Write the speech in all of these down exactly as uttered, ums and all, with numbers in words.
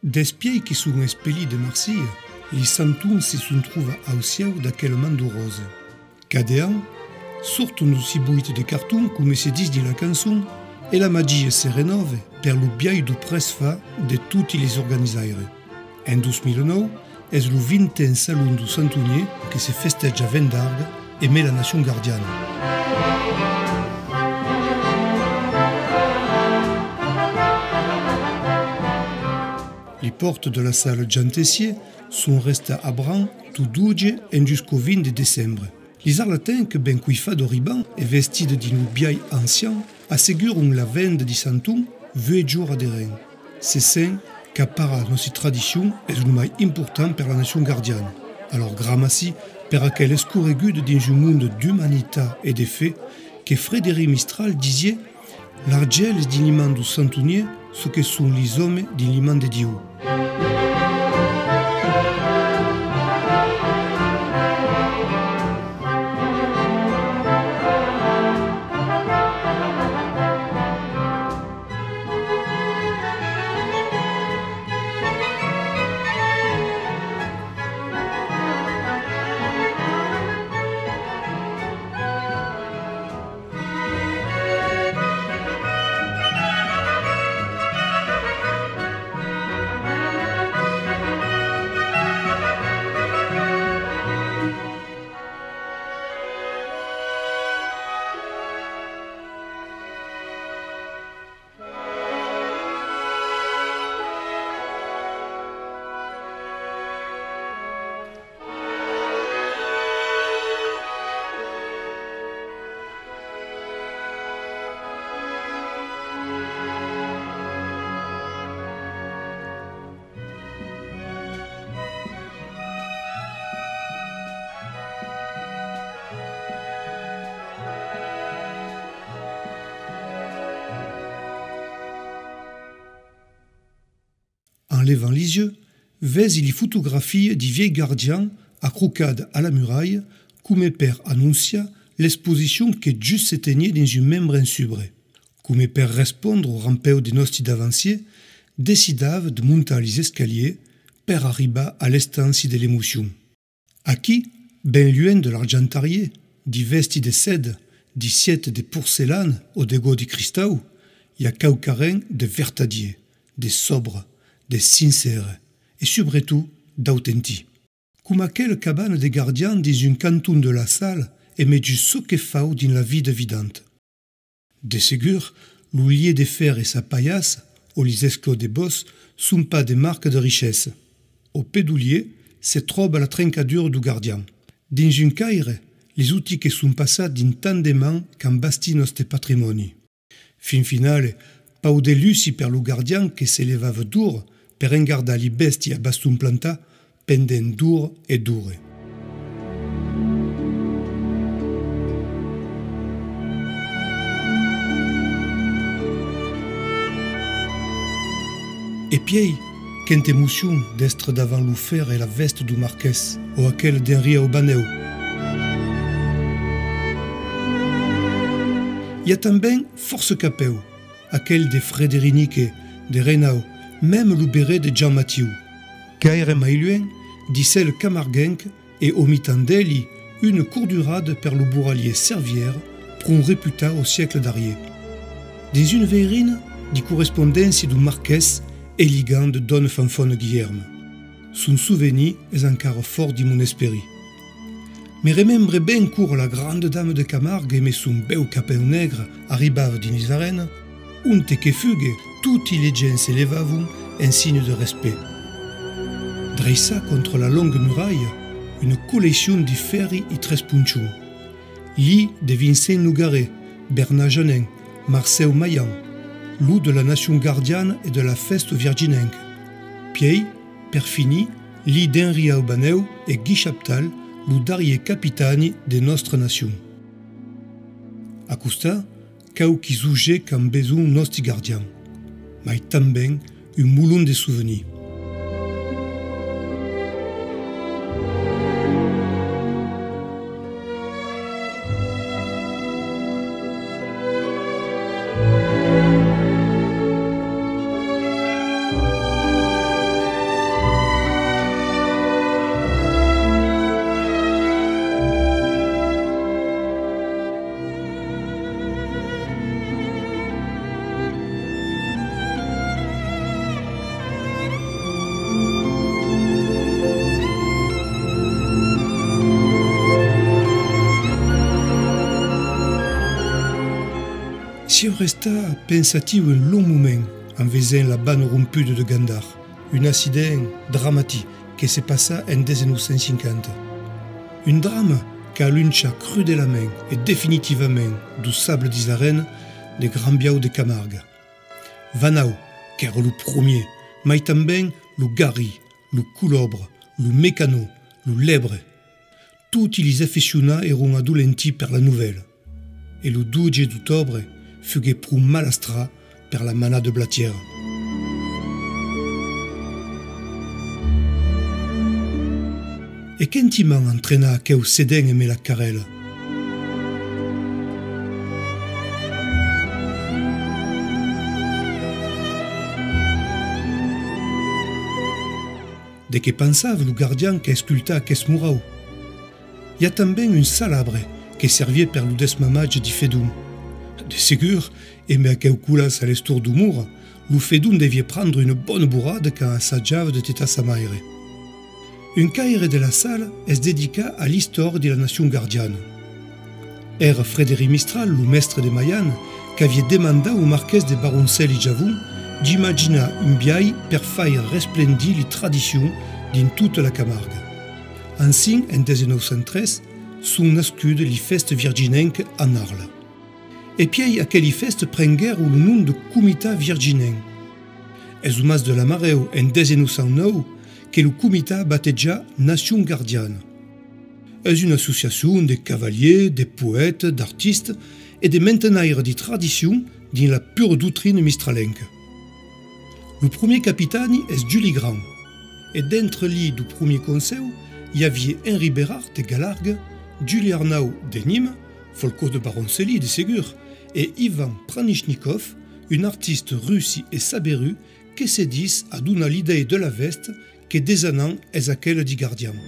Despuei que son expelits de Marselha, li santons se son trobats au sieu d'aquela man d'Auròse. Cada an, sorton lo siboit de carton, coma se ditz dins la cançon, e la magia se renòva per lo biais dau prètzfach de toti lis organizaires. En dos mila nòu, es lo vintesau Salon dau Santonier que se festeja a Vendarga emé la Nacion Gardiana. Li pòrtas de la sala Jean Tessier son restadas a bran dau dotze enjusqu'au vint de decembre. Lis arlatencs, ben coifadas, arriban e vestidas dins lo biais ancian, asseguron la venda di santons vuech jorns aderent. Se sent qu'aparar nòsti tradicions es lo mai important per la Nacion Gardiana. Alòr gramací per aquela escorreguda dins un monde d'umanitat e de fe que Frederic Mistral disiá: l'argèl es dins li mans dau Santonier çò que son lis òmes dins li mans de Dieu. En levant li uelhs, vesi li fotografias di viei gardians acrocadas a la muralha, coma per anonciar l'exposicion que just se teniá dins un membre en subre. Coma per respondre au rampèu de nòsti davanciers, decidava de montar lis escaliers per arribar a l'estància de l'emocion. Aquí, ben luenh de l'argentariá, di vèsti de seda, di sièta de porcelana o de gòt di cristau, i a quauquarren de vertadier, de sòbre, de sincère e, subretot, d'autentic. Coma aquela cabana de gardian dins un canton de la sala emé just çò que fau dins la vida vidanta. De segur, lo lié de fèrre e sa palhassa, o lis esclòps de bòsc, son pas de marca de richessa. Au pè dau lié se tròba la trencadura dau gardian. Dins un caire, lis utís que son passats dins tant de mans qu'an bastit nòste patrimòni. Fin finala, pauc de luci per lo gardian que se levava d'ora per engardar li bèstias a baston plantat pendent d'oras e d'oras. E pièi, quenta emocion d'èstre davant lo fèrre e la vèsta dau marqués o aquela d'Henri Aubanèu. I a tanben fòrça capèus, aquel de Frederic Niquet, de Renau, mème lo beret de Jean Mathieu. Gaire mai luenh, di cèla camarguenca e au mitan d'eli, una cordurada per lo borralier Servière, pron reputat au siècle darrier. Dins una veirina, di correspondéncia dau marqués e ligam de Dòna Fanfòna Guilhèrme. Son sovenir es encara fòrt dins mon esperit. Me remembre ben quora la granda dama de Camarga emé son bèu capèu negre arribava dins lis arenas, onte que fugue, toti li gents se levavon en signe de respèct. Dreiçat contra la longa muralha, una colleccion di fèrri e tres ponchons. Li de Vincent Nogaret, Bernat Janin, Marcèu Mailhan, lo de la Nacion Gardiana e de la Fèsta Virginenca. Pièi, per finir, li d'Henri Aubanèu e Guy Chaptal, lo darrier capitani de nòstra nacion. A costat, quauquis objèctes qu'an besonh nòsti gardians, mai tanben un molon de sovenirs. Ieu resta pensatiu un long moment en vesent la bana rompuda de Gandar, un accident dramatic que se passa en dètz-e-nòu cent cinquanta. Un drama qu'a lunchat crudelament e definitivament deu sable dins l'arena de Granbiau de Camarga. Vanau, qu'èra lo promier, mai tanben lo Garri, lo Colòbre, lo Mecanò, lo Lèbre. Toti lis afeccionats èron adolentits per la novèla, e lo dotze d'octòbre fuguèt pro malastrat per la manada blatièra. E quentiment entrena aqueu sedent emé la carrèla? De qué pensava lo gardian qu'a escultat aqueste morrau? I a tanben un salabre que serviá per lo desmamatge di fedons. De segur, emé aqueu colar a l'estorn deu morre, lo fedon deviá prendre una bona borrada quand assajava de tetar sa maire. Un caire de la sala es dedicat a l'istòria de la nacion gardiana. Èra Frederic Mistral, lo mèstre de Malhana, qu'aviá demandat au marqués de Baroncelli-Javon d'imaginar un biais per faire resplendir li tradicions dins tota la Camarga. Ansin, en dètz-e-nòu cent tres, son nascudas li fèstas virginencas en Arla. E pièi aqueli fèstas prenguèron lo nom de Comitat Virginenc. Es au mas de Lamarèu, en dètz-e-nòu cent nòu, que lo Comitat bateja Nacion Gardiana. Es una associacion de cavaliers, de poètas, d'artistas e de mantenaires di tradicions dins la pura doctrina mistralenca. Lo promier capitani es Juli Grand, e d'entre li deu promier consèu i aviá Henri Bérard de Galarga, Juli Arnau de Nimes, Folcòs de Baroncelli de segur, e Ivan Pranichnikov, un artista russi e saberut que se ditz a donar l'idèia de la vèsta que desenant es aquela di gardian.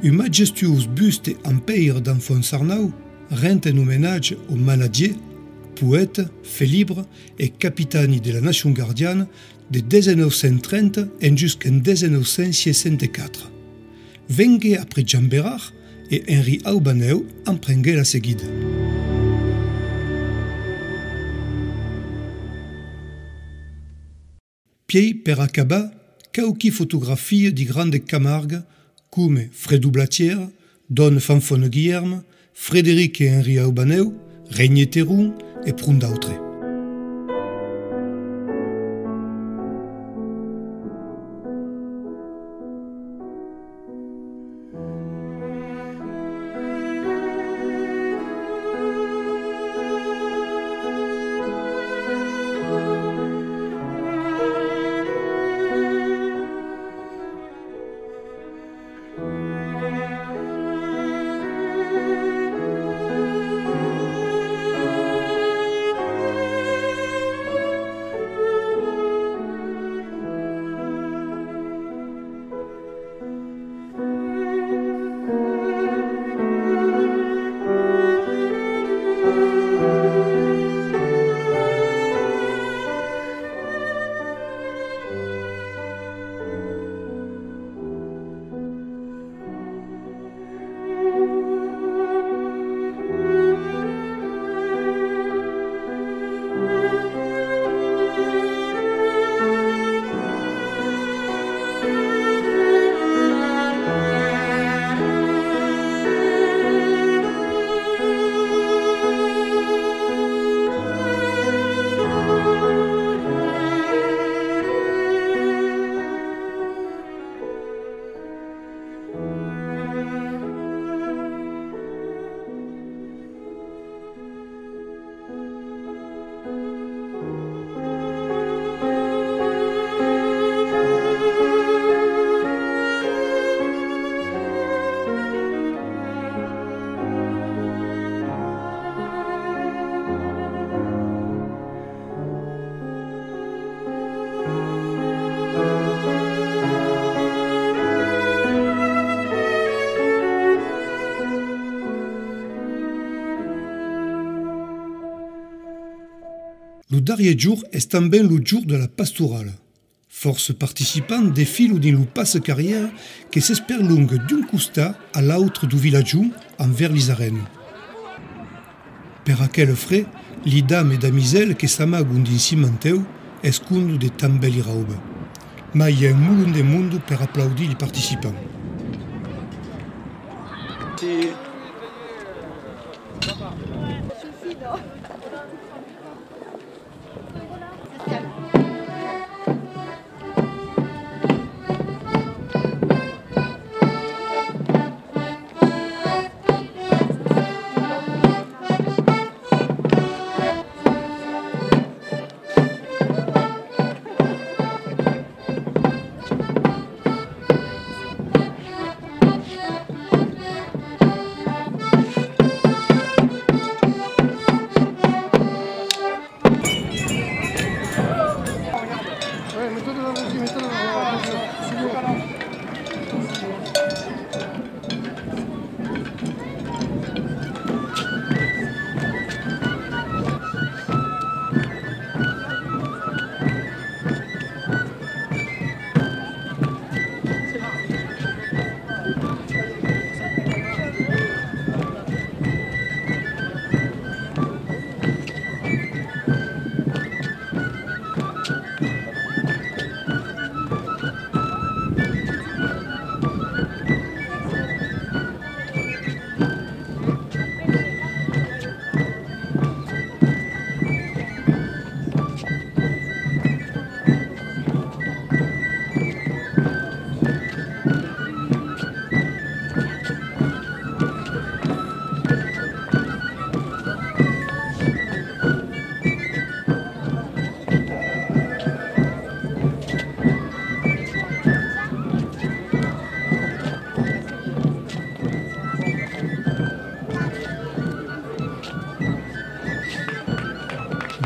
Un majestuós buste en pèira d'Anfons Arnau rend un omenatge au manadier, poèta, felibre e capitani de la Nacion Gardiana de dètz-e-nòu cent trenta en jusqu'en dètz-e-nòu cent seissanta-quatre. Venguèt après Jean Bérard e Henri Aubanèu en prenguèt la seguida. Pièi, per acabar, quauqui fotografias di grands de Camarga, coma Fredon Blatièra, Dòna Fanfòna Guilhèrma, Frederic e Henri Aubanèu, Régnier Théron e pron d'autres. Lo darrièr jorn es tanben lo jorn de la pastorala. Fòrça participants desfilon dins lo passa-carriera que s'esperlonga d'un costat a l'autre dau vilatjon envèrs lis arenas. Per aquel fre, li damas e damisèlas que s'amagon dins si mantèus escondon de tan bèli raubas. Mai i a un molon de monde per aplaudir li participants.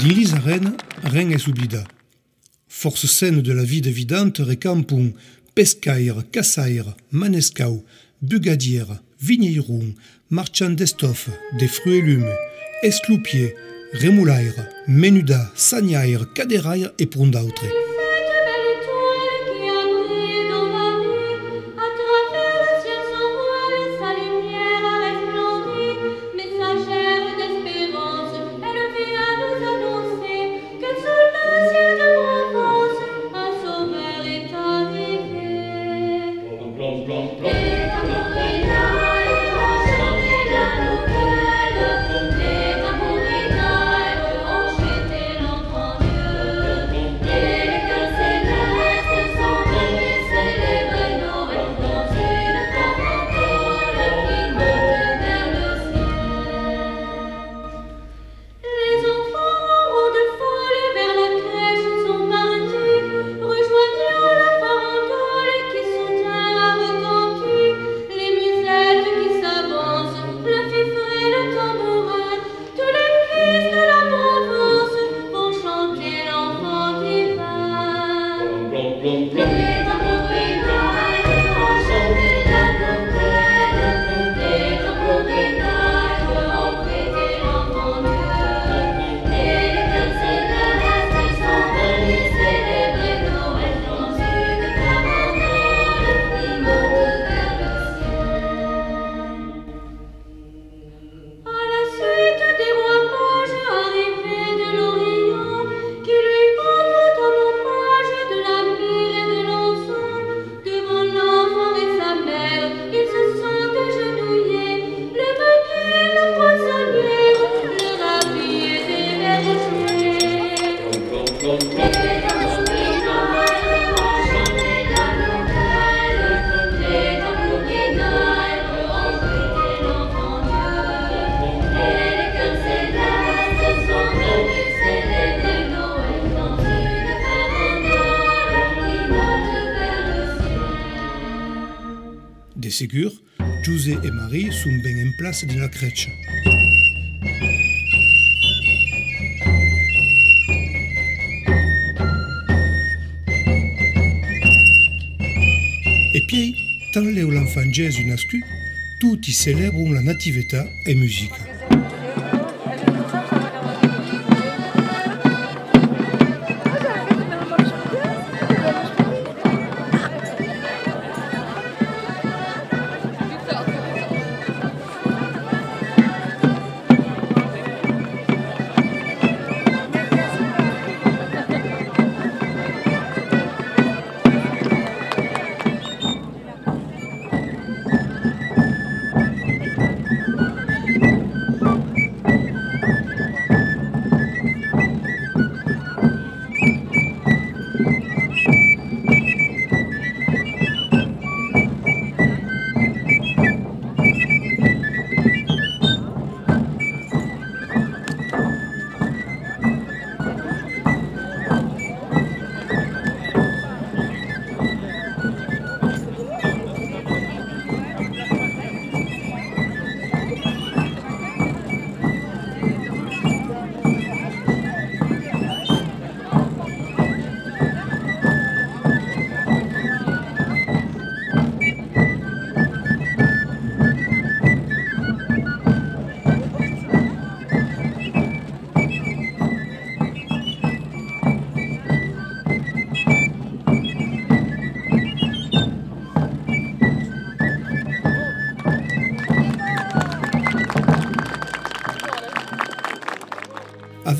Dins lis arenas, ren es oblidat. Fòrça scenas de la vida vidanta recampon pescaire, caçaire, manescau, bugadièra, vinheiron, marchand d'estòfa, de fruelum, esclopier, remolaire, menudat, sanhaire, caderaire e pron d'autres. Les enfants en ronde folle vers la crèche sont partis, rejoignant la farandole qui soutint a retenti, les musettes qui s'avancent, le fifre et le tambourin, tous les fils de la Provence vont chanter l'enfant divin. À la suite des rois mages arrivés de l'Orient, qui lui portent en hommage de la myrrhe et de l'encens, devant l'enfant et sa mère, ils se sont agenouillés. Le meunier, le poissonnier, le ravi et des vergers. De segur, José e Marie son ben en plaça dins la crècha. E pièi, tanlèu l'enfant Jèsus nascut, toti celèbron la nativetat en musica.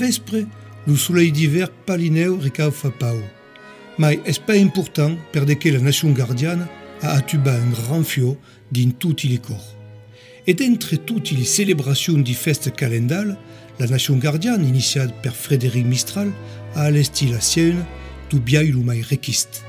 Vèspre, lo solelh d'ivèrn palinèu recaufa pauc, mai es pas important per de que la nacion gardiana a atubat un grand fuòc dins toti li còrs. E d'entre toti li celebracions di fèsta calendala, la nacion gardiana, iniciada per Frederic Mistral, a alestit la sieuna dau biais lo mai requist.